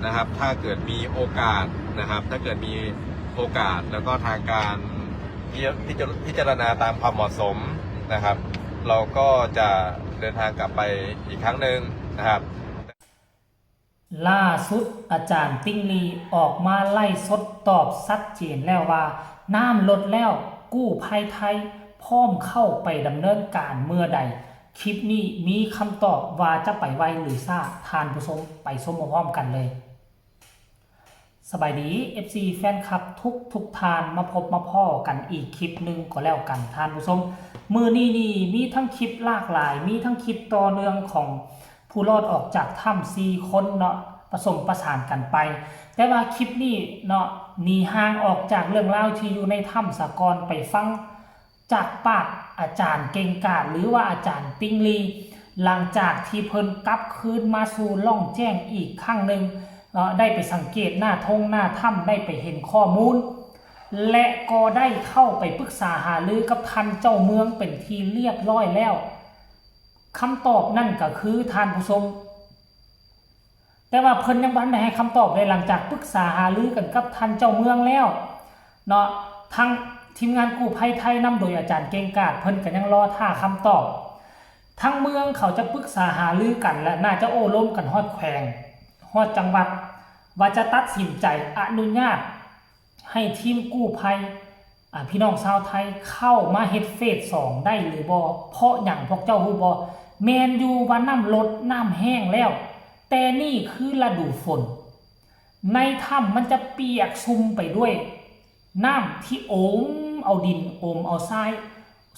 นะครับ ถ้าเกิดมีโอกาสนะครับ ถ้าเกิดมีโอกาส แล้วก็ทางการพิจาร- พิจารณาตามความเหมาะสมนะครับ เราก็จะเดินทางกลับไปอีกครั้งหนึ่งนะครับ ລ່າສຸດອາຈານຕິ່ງລີອອກມາໄລຟ໌ສົດຕອບຊັດເຈນແລ້ວວ່າ ນ້ຳລົດແລ້ວ, ກູ້ໄພໄທພ້ອມເຂົ້າໄປດຳເນີນການເມື່ອໃດ? ຄລິບນີ້ມີຄຳຕອບວ່າຈະໄປໄວຫຼືຊ້າ, ທ່ານຜູ້ຊົມໄປຊົມພ້ອມໆກັນເລີຍ. ສະບາຍດີ ເອັຟຊີ ແຟນຄລັບທຸກໆທ່ານ, ມາພົບມາພໍ້ກັນອີກຄລິບໜຶ່ງກໍແລ້ວກັນທ່ານຜູ້ຊົມ. ມື້ນີ້ນີ້ມີທັງຄລິບຫຼາກຫຼາຍ, ມີທັງຄລິບຕໍ່ເນື່ອງຂອງ ຜູ້ລອດອອກຈາກຖ້ຳສີ່ຄົນເນາະ ປະສົມປະສານກັນໄປ. ແຕ່ວ່າຄລິບນີ້ເນາະ ໜີຫ່າງອອກຈາກເລື່ອງລາວທີ່ຢູ່ໃນຖ້ຳສາກ່ອນ, ໄປຟັງຈາກປາກອາຈານເກັ່ງກາດ ຫຼືວ່າອາຈານຕິ່ງລີ ຫຼັງຈາກທີ່ເພິ່ນກັບຄືນມາສູ່ລ່ອງແຈ້ງອີກຄັ້ງໜຶ່ງເນາະ, ໄດ້ໄປສັງເກດໜ້າທົ່ງໜ້າຖ້ຳ, ໄດ້ໄປເຫັນຂໍ້ມູນ ແລະ ກໍໄດ້ເຂົ້າໄປປຶກສາຫາລືກັບທ່ານເຈົ້າເມືອງເປັນທີ່ລຽບຮ້ອຍແລ້ວ. ຄຳຕອບນັ້ນກໍຄືທ່ານຜູ້ຊົມ, ແຕ່ວ່າເພິ່ນຍັງບໍ່ທັນໄດ້ໃຫ້ຄຳຕອບເລີຍ. ຫຼັງຈາກປຶກສາຫາລືກັນກັບທ່ານເຈົ້າເມືອງແລ້ວເນາະ, ທາງທີມງານກູ້ໄພໄທນຳໂດຍອາຈານເກັ່ງກາດ ເພິ່ນກໍຍັງລໍຖ້າຄຳຕອບ. ທາງເມືອງເຂົາຈະປຶກສາຫາລືກັນ ແລະ ໜ້າຈະໂອ້ລົມກັນຮອດແຂວງ ຮອດຈັງຫວັດ ວ່າຈະຕັດສິນໃຈອະນຸຍາດ ໃຫ້ທີມກູ້ໄພ ອາ ພີ່ນ້ອງຊາວໄທເຂົ້າມາເຮັດເຟສສອງໄດ້ຫຼືບໍ່? ເພາະຫຍັງພວກເຈົ້າຮູ້ບໍ່? ແມ່ນຢູ່ວ່ານ້ຳລົດ, ນ້ຳແຫ້ງແລ້ວ, ແຕ່ນີ້ຄືລະດູຝົນ, ໃນຖ້ຳມັນຈະປຽກຊຸ່ມໄປດ້ວຍນ້ຳທີ່ໂອມເອົາດິນ, ໂອມເອົາຊາຍ,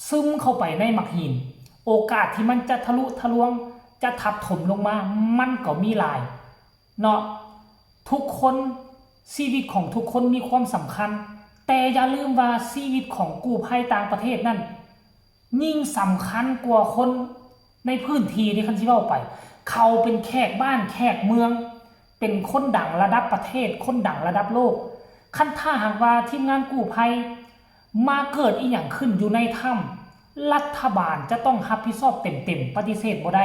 ຊຶມເຂົ້າໄປໃນໝາກຫີນ, ໂອກາດທີ່ມັນຈະທະລຸທະລວງ, ຈະທັບຖົມລົງມາ, ມັນກໍມີຫຼາຍ. ເນາະ, ທຸກຄົນ, ຊີວິດຂອງທຸກຄົນມີຄວາມສຳຄັນ, ແຕ່ຢ່າລືມວ່າຊີວິດຂອງກູ້ໄພຕ່າງປະເທດນັ້ນ ຍິ່ງສຳຄັນກວ່າຄົນໃນພື້ນທີ່ເດ. ຄັນຊິເວົ້າໄປ, ເຂົາເປັນແຂກບ້ານແຂກເມືອງ, ເປັນຄົນດັງລະດັບປະເທດ, ຄົນດັງລະດັບໂລກ. ຄັນຖ້າຫາກວ່າທີມງານກູ້ໄພມາເກີດອີ່ຫຍັງຂຶ້ນຢູ່ໃນຖ້ຳ, ລັດຖະບານຈະຕ້ອງຮັບຜິດຊອບເຕັມໆ, ປະຕິເສດບໍ່ໄດ້.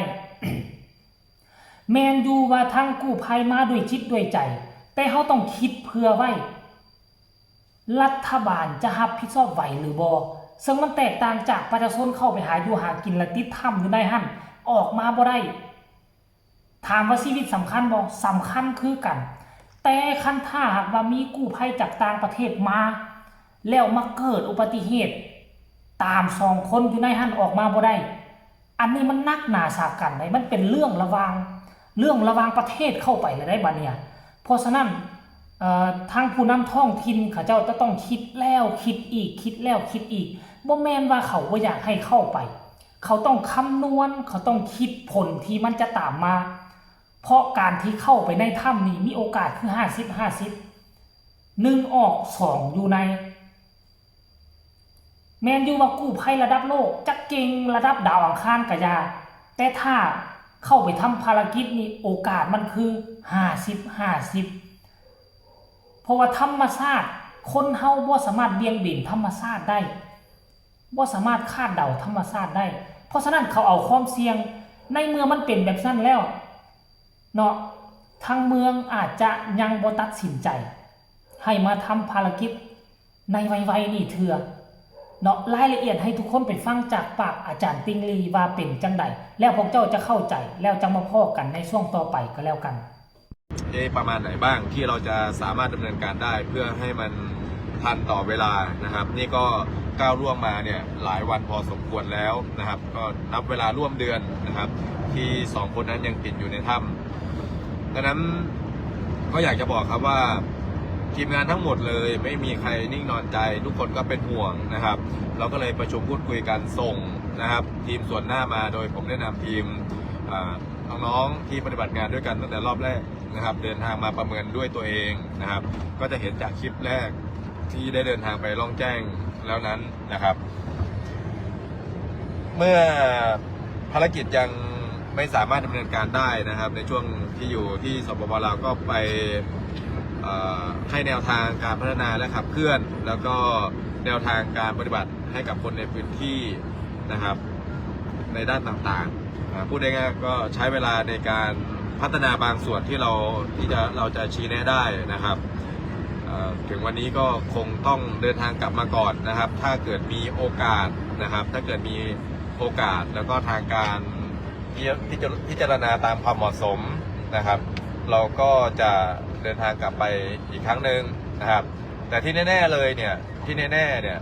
ແມ່ນຢູ່ວ່າທາງກູ້ໄພມາດ້ວຍຈິດດ້ວຍໃຈ, ແຕ່ເຮົາຕ້ອງຄິດເຜື່ອໄວ້, ລັດຖະບານຈະຮັບຜິດຊອບໄຫວຫຼືບໍ່? ເຊິ່ງມັນແຕກຕ່າງຈາກປະຊາຊົນເຂົ້າໄປຫາຢູ່ຫາກິນ ແລະ ຕິດຖ້ຳຢູ່ໃນຫັ້ນ, ອອກມາບໍ່ໄດ້. ຖາມວ່າຊີວິດສຳຄັນບໍ່? ສຳຄັນຄືກັນ. ແຕ່ຄັນຖ້າຫາກວ່າມີກູ້ໄພຈາກຕ່າງປະເທດມາ, ແລ້ວມາເກີດອຸບັດຕິເຫດ, ຕາມສອງຄົນຢູ່ໃນຫັ້ນອອກມາບໍ່ໄດ້, ອັນນີ້ມັນໜັກໜາສາກັນໃດ໋, ມັນເປັນເລື່ອງລະຫວ່າງ, ເລື່ອງລະຫວ່າງປະເທດເຂົ້າໄປແລ້ວໃດ໋ບາດນີ້. ເພາະສະນັ້ນ, ເອີ, ທາງຜູ້ນຳທ້ອງຖິ່ນເຂົາເຈົ້າຈະຕ້ອງຄິດແລ້ວຄິດອີກ, ຄິດແລ້ວຄິດອີກ. ບໍ່ແມ່ນວ່າເຂົາບໍ່ຢາກໃຫ້ເຂົ້າໄປ. ເຂົາຕ້ອງຄຳນວນ, ເຂົາຕ້ອງຄິດຜົນທີ່ມັນຈະຕາມມາ. ເພາະການທີ່ເຂົ້າໄປໃນຖ້ຳນີ້ ມີໂອກາດຄືຫ້າສິບຫ້າສິບ, ໜຶ່ງອອກ, ສອງຢູ່ໃນ. ແມ່ນຢູ່ວ່າກູ້ໄພລະດັບໂລກຈະເກັ່ງລະດັບດາວອັງຄານກະຢ່າ, ແຕ່ຖ້າເຂົ້າໄປທຳພາລະກິດນີ້ ໂອກາດມັນຄືຫ້າສິບຫ້າສິບ. ເພາະວ່າທຳມະຊາດ, ຄົນເຮົາບໍ່ສາມາດບຽງເບນທຳມະຊາດໄດ້, ບໍ່ສາມາດຄາດເດົາທຳມະຊາດໄດ້. ເພາະສະນັ້ນເຂົາເອົາຄວາມສ່ຽງ, ໃນເມື່ອມັນເປັນແບບນັ້ນແລ້ວເນາະ, ທາງເມືອງອາດຈະຍັງບໍ່ຕັດສິນໃຈໃຫ້ມາທຳພາລະກິດ ໃນໄວໆນີ້ເທື່ອເນາະ. ລາຍລະອຽດໃຫ້ທຸກຄົນໄປຟັງຈາກປາກອາຈານຕິ່ງລີວ່າເປັນຈັ່ງໃດ, ແລ້ວພວກເຈົ້າຈະເຂົ້າໃຈ, ແລ້ວຈັ່ງມາພໍ້ກັນໃນຊ່ວງຕໍ່ໄປກໍແລ້ວກັນ. ເອະ ປະມານໄຫນບ້າງທີ່ເຮົາຈະສາມາດດຳເນີນການໄດ້ ເພື່ອໃຫ້ມັນທັນຕໍ່ເວລານະຄັບ. ນີ້ກໍກ້າວລ່ວງມາເນຍຫຼາຍວັນພໍສົມຄວນແລ້ວນະຄັບ, ກໍນັບເວລາຮ່ວມເດືອນນະຄັບ ທີ່ສອງຄົນນັ້ນຍັງຕິດຢູ່ໃນຖ້ຳ. ດັ່ງນັ້ນ ກໍຢາກຈະບອກຄັບວ່າ ທີມງານທັງໝົດເລີຍ ໄມ່ມີໃຄນິ່ງນອນໃຈ, ທຸກຄົນກໍເປັນຫ່ວງນະຄັບ. ເຮົາກໍເລີຍປະຊຸມພູດຄຸຍກັນ, ສົ່ງນະຄັບ ທີມສ່ວນໜ້າມາ, ໂດຍຜົມໄດ້ນຳທີມ ອາ ນ້ອງໆທີ່ປະຕິບັດງານດ້ວຍກັນຕັ້ງແຕ່ລອບແລກນະຄັບ ເດີນທາງມາປະເມີນດ້ວຍຕົວເອງນະຄັບ. ກໍຈະເຫັນຈາກຄລິບແລກທີ່ໄດ້ເດີນທາງໄປລ່ອງແຈ້ງແລ້ວນັ້ນນະຄັບ. ເມື່ອພາລະກິດຍັງໄມ່ສາມາດດຳເນີນການໄດ້ນະຄັບ ໃນຊ່ວງທີ່ຢູ່ທີ່ ສປປ ລາວ ກໍໄປ ເອີ ໃຫ້ແນວທາງການພັດທະນາ ແລະ ຂັບເຄື່ອນ ແລ້ວກໍແນວທາງການປະຕິບັດໃຫ້ກັບຄົນໃນພື້ນທີ່ນະຄັບ ໃນດ້ານຕ່າງໆ. ອາ ພູດງ່າຍໆ ກໍໃຊ້ເວລາໃນການ พัฒนาบางส่วนที่เรา ที่จะ เราจะชี้แนะได้นะครับ เอ่อ ถึงวันนี้ก็คงต้องเดินทางกลับมาก่อนนะครับ ถ้าเกิดมีโอกาสนะครับ ถ้าเกิดมีโอกาส แล้วก็ทางการพิจ- พิจาร- พิจารณาตามความเหมาะสมนะครับ เราก็จะเดินทางกลับไปอีกครั้งหนึ่งนะครับ แต่ที่แน่ๆเลยเนี่ย ที่แน่ๆเนี่ย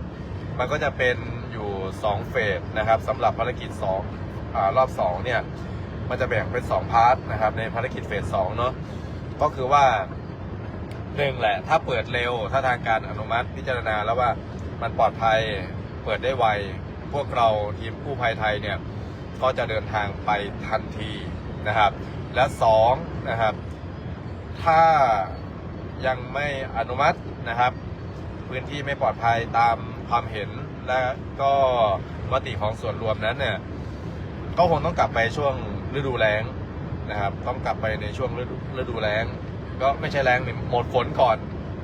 มันก็จะเป็นอยู่สองเฟสนะครับ สำหรับภารกิจสอง อ่า รอบสองเนี่ย มันจะแบ่งเป็นสองพาร์ตนะครับ ในภารกิจเฟสสองเนาะ ก็คือว่า หนึ่งแหละ ถ้าเปิดเร็ว ถ้าทางการอนุมัติพิจารณาแล้วว่ามันปลอดภัย เปิดได้ไว พวกเราทีมกู้ภัยไทยเนี่ย ก็จะเดินทางไปทันทีนะครับ และสองนะครับ ถ้ายังไม่อนุมัตินะครับ พื้นที่ไม่ปลอดภัยตามความเห็น และก็มติของส่วนรวมนั้นเนี่ย ก็คงต้องกลับไปช่วงฤดูแล้งนะครับ ต้องกลับไปในช่วงฤดู- ฤดูแล้ง ก็ไม่ใช่แล้งนี่ หมดฝนก่อน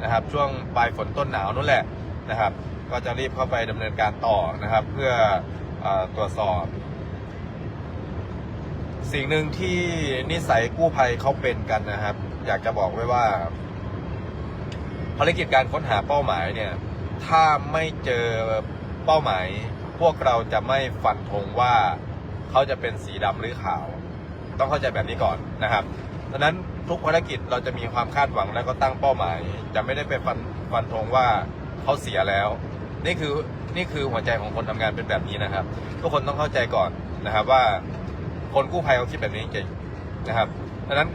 นะครับ ช่วงปลายฝนต้นหนาวนู่นแหละนะครับ ก็จะรีบเข้าไปดำเนินการต่อนะครับ เพื่อ เอ่อ ตรวจสอบ สิ่งหนึ่งที่นิสัยกู้ภัยเขาเป็นกันนะครับ อยากจะบอกไว้ว่า ภารกิจการค้นหาเป้าหมายเนี่ย ถ้าไม่เจอเป้าหมาย พวกเราจะไม่ฟันธงว่าเขาจะเป็นสีดำหรือขาว ต้องเข้าใจแบบนี้ก่อนนะครับ ดังนั้นทุกภารกิจเราจะมีความคาดหวัง แล้วก็ตั้งเป้าหมาย จะไม่ได้ไปฟัน- ฟันธงว่าเขาเสียแล้ว นี่คือ- นี่คือหัวใจของคนทำงานเป็นแบบนี้นะครับ ทุกคนต้องเข้าใจก่อนนะครับ ว่าคนกู้ภัยเขาคิดแบบนี้จริงๆนะครับ ดังนั้น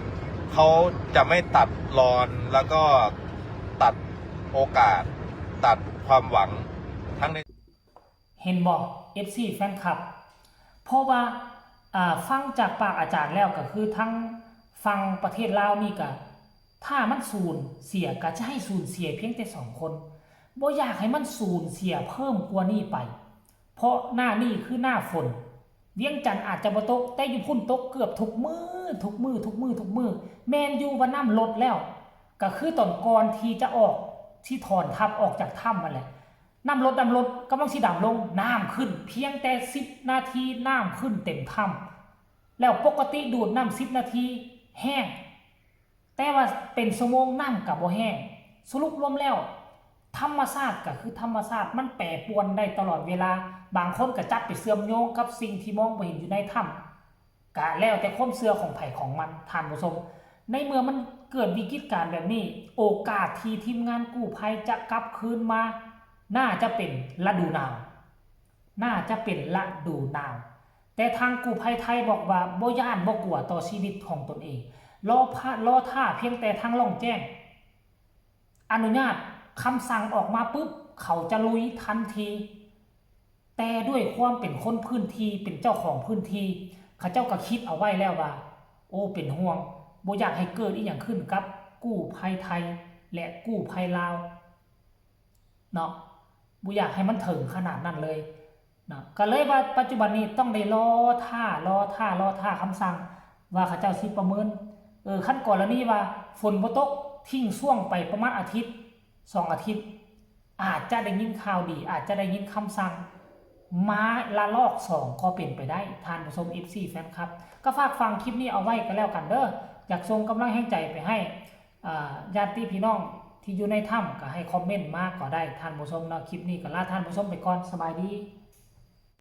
เขาจะไม่ตัดรอน แล้วก็ตัดโอกาส ตัดความหวังทั้งใน เห็นบ่ เอฟซี แฟนคลับ เพราะว่า อ่า ฟังจากปากอาจารย์แล้วก็คือทางฝั่งประเทศลาวนี่ก็ ถ้ามันสูญเสียก็จะให้สูญเสียเพียงแต่สองคน บ่อยากให้มันสูญเสียเพิ่มกว่านี้ไป เพราะหน้านี้คือหน้าฝน เวียงจันทน์อาจจะบ่ตก แต่อยู่พุ้นตกเกือบทุกมื้อ ทุกมื้อ ทุกมื้อ ทุกมื้อ แม่นอยู่ว่าน้ำลดแล้ว ก็คือตอนก่อนที่จะออก ที่ถอนทัพออกจากถ้ำนั่นแหละ น้ำลด น้ำลด กำลังสิดำลง น้ำขึ้น เพียงแต่สิบนาที น้ำขึ้นเต็มถ้ำ แล้วปกติดูดน้ำสิบนาทีแห้ง แต่ว่าเป็นชั่วโมงน้ำก็บ่แห้ง สรุปรวมแล้ว ธรรมชาติก็คือธรรมชาติ มันแปรปรวนได้ตลอดเวลา บางคนก็จับไปเชื่อมโยงกับสิ่งที่มองบ่เห็นอยู่ในถ้ำ ก็แล้วแต่ความเชื่อของไผของมัน ท่านผู้ชม ในเมื่อมันเกิดวิกฤตการณ์แบบนี้ โอกาสที่ทีมงานกู้ภัยจะกลับคืนมา น่าจะเป็นฤดูหนาว น่าจะเป็นฤดูหนาว แต่ทางกู้ภัยไทยบอกว่าบ่ย้านบ่กลัวต่อชีวิตของตนเอง รอพะ- รอท่าเพียงแต่ทางล่องแจ้ง อนุญาต คำสั่งออกมาปุ๊บ เขาจะลุยทันที แต่ด้วยความเป็นคนพื้นที่ เป็นเจ้าของพื้นที่ เขาเจ้าก็คิดเอาไว้แล้วว่า โอ้ เป็นห่วง บ่อยากให้เกิดอีหยังขึ้นกับกู้ภัยไทย และกู้ภัยลาว เนาะ บ่อยากให้มันเถิงขนาดนั้นเลยเนาะ ก็เลยว่าปัจจุบันนี้ต้องได้รอท่า รอท่า รอท่าคำสั่ง ว่าเขาเจ้าสิประเมิน เออ คันกรณีว่าฝนบ่ตก ทิ้งช่วงไปประมาณอาทิตย์ สองอาทิตย์ อาจจะได้ยินข่าวดี อาจจะได้ยินคำสั่งมาละลอกสองก็เป็นไปได้ ท่านผู้ชม เอฟซี แฟนคลับ ก็ฝากฟังคลิปนี้เอาไว้ก็แล้วกันเด้อ อยากส่งกำลังแฮงใจไปให้ อ่า ญาติพี่น้องที่อยู่ในถ้ำก็ให้คอมเมนต์มาก็ได้ ท่านผู้ชมเนาะ คลิปนี้ก็ลาท่านผู้ชมไปก่อน สบายดี